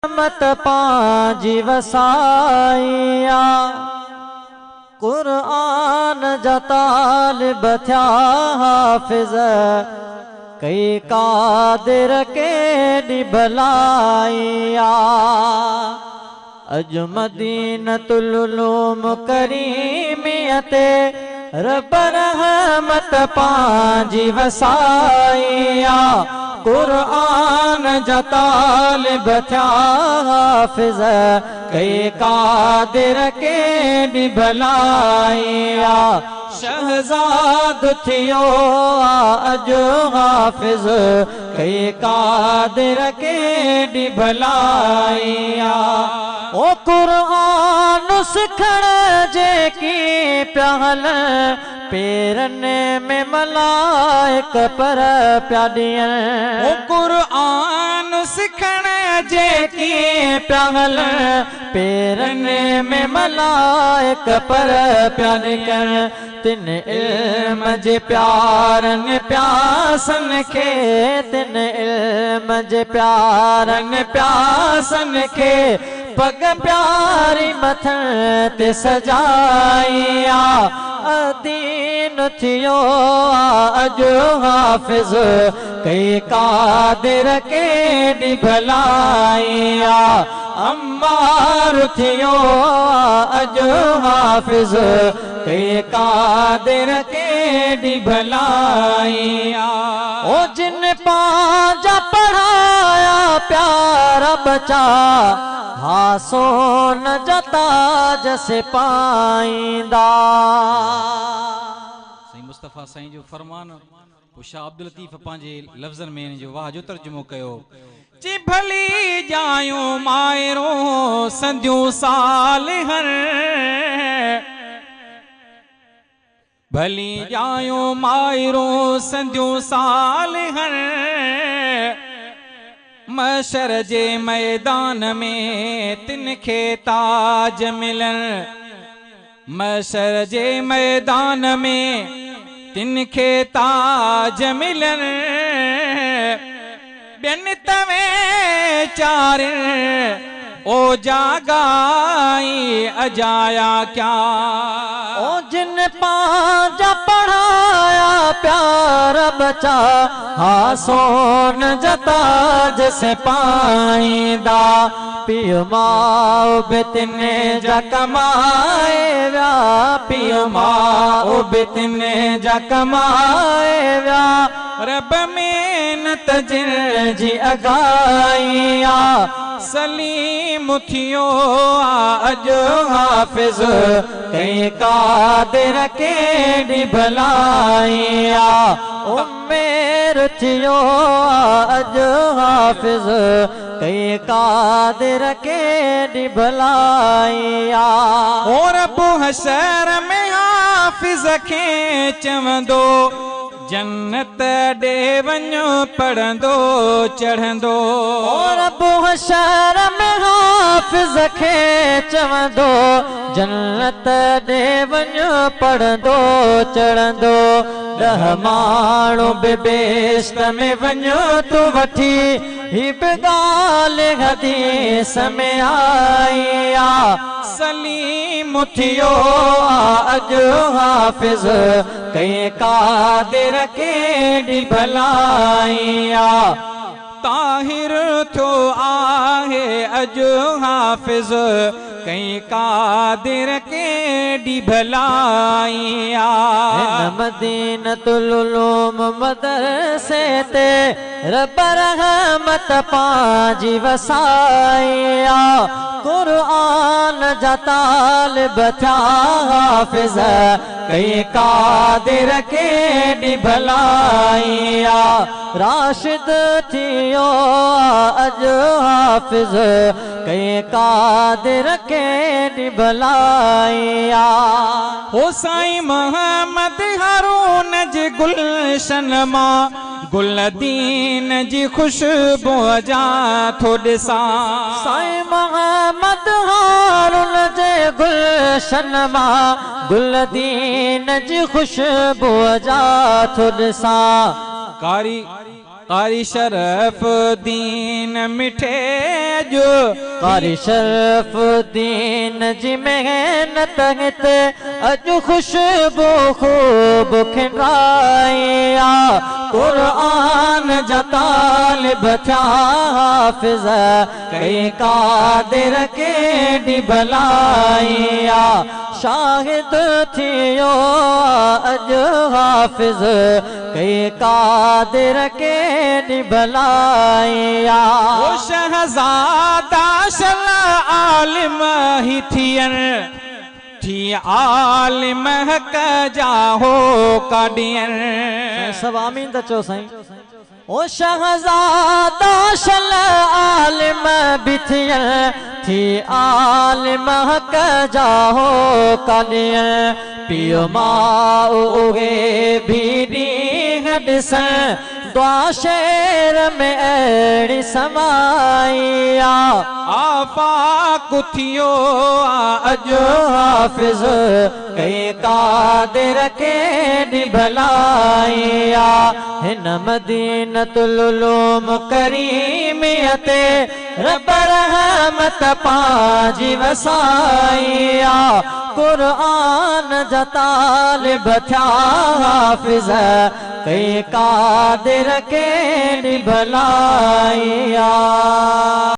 रहमत पंहिंजी वसाई आ। क़ुर जा तालिब थिया हाफ़िज़, कई क़ादिर केॾी भलाई आ। अॼु मदीनतुल उलूम करीमीअ ते रब रहमत पंहिंजी वसाई आ। क़ुर जा तालिब थिया हाफ़िज़, कई क़ादिर केॾी भलाई आ। शहज़ाद थियो अॼु हाफ़िज़, कई क़ादिर केॾी भलाई आ। ओ क़ुर सिखण जेकी पिया हलनि, पेरनि में मलाइक पर पिया ॾियनि। ओ क़ुर सिखण जेकी पिया हलनि, पेरनि में मलाइक पर पिया ॾियनि। तिन इल्म जे प्यारनि प्यासनि खे, तिन इल्म जे प्यारनि प्यासनि खे पग प्यारी मथण ते सजाई आ। अदीन थियो अॼु हाफ़िज़, कई क़ादिर केॾी भलाई आ। अम्मार थियो अॼु हाफ़िज़, कई क़ादिर केॾी भलाई आ। ओ जिन पंहिंजा पढ़ाया प्यारा बचा, हा सोन जा ताज से पाईंदा। साईं मुस्तफ़ा साईं जो फरमान पोइ शाह अब्दुल लतीफ़ पंहिंजे लफ़्ज़नि में हिन जो वाह जो तर्जुमो कयो। ची भली जायूं माइरूं संदियूं सालिहन, भली जायूं माइरूं संदियूं सालिहन, मशर जे मैदान में तिन खे ताज मिलनि, मशर जे मैदान में तिन खे ताज मिलनि। ॿियनि तवे चार ओ जागाई अजाया क्या। ओ जिन पंहिंजा पढ़ाया प्यारा बचा, हा सोन जा ताज से पाईंदा। पीउ माउ बि तिन जा कमाए विया, पीउ माउ बि तिन जा कमाए विया। रब मेहनत जिन जी अगाई आ। सलीम थियो अॼु हाफ़िज़, कई क़ादिर केॾी भलाई आ। उमेर थियो अॼु हाफ़िज़, कई क़ादिर केॾी भलाई आ। और रब हशर में हाफ़िज़ खे चवंदो, जन्नत ॾे वञो पढ़ंदो चढ़ंदो। और रब हशर में हाफ़िज़ खे चवंदो, जन्नत ॾे वञो पढ़ंदो चढ़ंदो। ॾह माण्हू बि बेश्त में वञो तूं वठी, ही बि ॻाल्हि हदीस में आई आ। सलीम थियो अॼु हाफ़िज़, कई क़ादिर केॾी भलाई आ। ताहिर थियो आहे अॼु हाफ़िज़, कई क़ादिर केॾी भलाई आ। हिन मदीनतुल उलूम मदरसे ते रब रहमत पंहिंजी वसाई आ। क़ुर जा तालिब थिया हाफ़िज़, कई क़ादिर केॾी भलाई आ। राशिद थियो अॼु हाफ़िज़, कई क़ादिर केॾी भलाई आ। हो साईं मोहम्मद हारून जे गुलशन मां गुलदीन जी ख़ुशबू जा थो ॾिसां। साईं मोहम्मद हारून जे गुलशन मां गुलदीन जी ख़ुशबू जा थो ॾिसां। कारी क़ारी शरफ़ दीन मिठे जो क़ारी शरफ़ दीन जी मेहनत हिते अॼु ख़ुशबू ख़ूब खिंडाई आ। क़ुरान जा तालिब थिया हाफ़िज़ कई क़ादिर केॾी भलाई आ। शाहिद थियो अॼु हाफ़िज़ कई क़ादिर केॾी भलाई आ। ओ शहज़ादा शल आलिम ही थियनि थी आलिम हक जा हो काॾियनि। सभु आमीन त चओ साईं। ओ शहज़ादा शल आलिम बि थियनि थी आलिम हक जा हो काॾियनि। पीउ माउ उहे बि ॾींहं ॾिसनि दुआ शेर में अहिड़ी समाई आ। आफ़ाक थियो अॼु हाफ़िज़ कई क़ादिर केॾी भलाई आ। हिन मदीनतुल उलूम करीमिया ते रब रहमत पंहिंजी वसाई आ। क़ुरान जा तालिब थिया हाफ़िज़ कई क़ादिर केॾी भलाई आ।